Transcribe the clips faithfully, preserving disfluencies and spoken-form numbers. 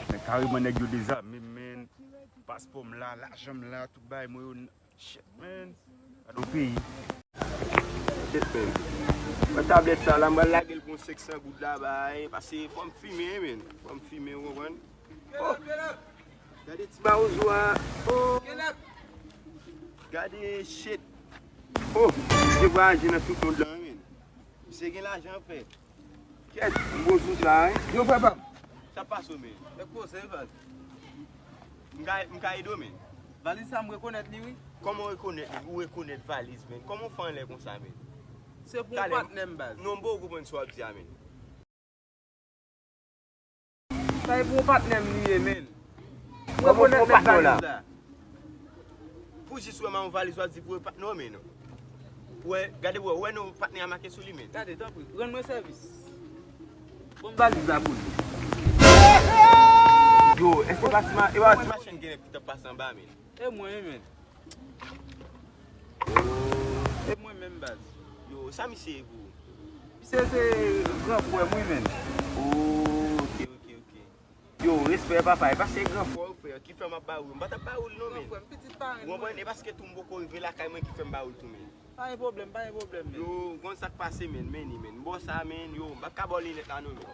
Men kareman nèg yo dezame m, men. Paspò m la, lajan m la, tout bagay mwen yo. Shit, man. Gade yon peyi. Shit, man. Mwen tablèt sa la, mwen lage l pou yon senk san goud la, bay. Pase fò m fimen, man. Fò m fimen, ou konprann? Oh! Gade ti mawozo a. Oh! Gade shit. Oh! Misye vwayaje nan tout mond lan, man. Misye gen lajan, frè. Kèt, m bon sou sa, wi. Yo, frè pa m. Sa pase w, men? Nèg poze, baz. M ka, m ka ede w, men. Valiz sa, m rekonèt li, wi. Kòman w rekonèt li? Ou rekonèt valiz, men. Kòman w fè anlè konsa, men? Se pou yon patnè m, baz. Non, m poko konprann sa w ap di a, men. Sa e pou yon patnè m li ye, men. M rekonèt nèg valiz la. Pou jis wè m a yon valiz, w ap di pou e patnè w, men. Wè, gade, wè, wè non patnè a make sou li, men. Gade, tanpri, rann mwen sèvis. Bon, valiz la pou li. Yo, èske e pa ti ma-, e pa ti machann gen nèg ki t ap pase anba, men? E mwen, men. E mwen menm, baz. Yo, sa misye ye pou ou? Misye se gran frè m, wi, men. Oh, ok, ok, ok. Yo, respè, papa. E pa se gran frè w, frè, ki fè m ap ba ou l. M pa t ap ba ou l, non, men. Gran frè m, pitit parenn mwen. Ou konprann? E paske tou m poko rive lakay mwen ki fè m ba ou l tou, men. Pa gen pwoblèm, pa gen pwoblèm, men. Yo, ou konn sa k pase, men, men, men. M ba w sa, men, yo, m p ap ka ba w linèt la, non, men.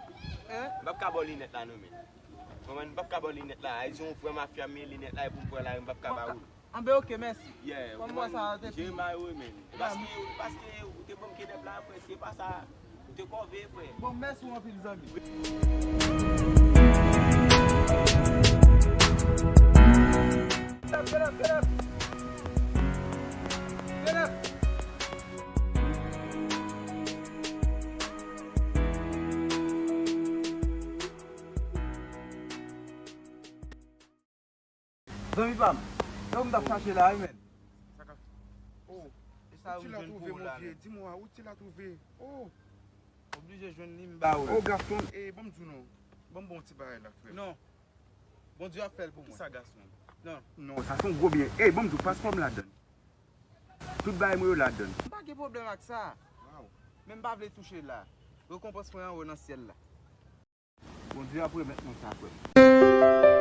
Hein? M p ap ka ba w linèt la, non, men. Ou konprann? M p ap ka ba w linèt la. Ayiti yon frè mafya, men linèt la, e pou m pran la, m p ap ka ba ou l. Anben, ok, mèsi. Yeah, ou konprann? Sa te jere mayo, men. Paske, paske ou te ban m kenèp la, frè, se pa sa. Ou te kòve, frè. Bon, mèsi w anpil, zanmi. Get up, get up, get up. Get up. Zanmi pa m, e ou m t ap chache la, wi, men. Sa ka fè? Oh, e sa ou jwenn pou ou la, men. Di mwen, ou ti la twouve. Oh. Oblije jwenn li, m ba ou l. Oh, gason, e ban m di w non. Ban m ba w yon ti bagay la, frè. Non. Bondye ap fè l pou mwen. Kisa, gason? Non. Non, sa se yon gwo byen. E ban m di w, paspò m ladann. Tout bagay mwen yo ladann. M pa gen pwoblèm ak sa. Wow. Men m pa vle touche la. Rekonpans mwen anwo nan syèl la. Bondye ap remèt mwen sa, frè m.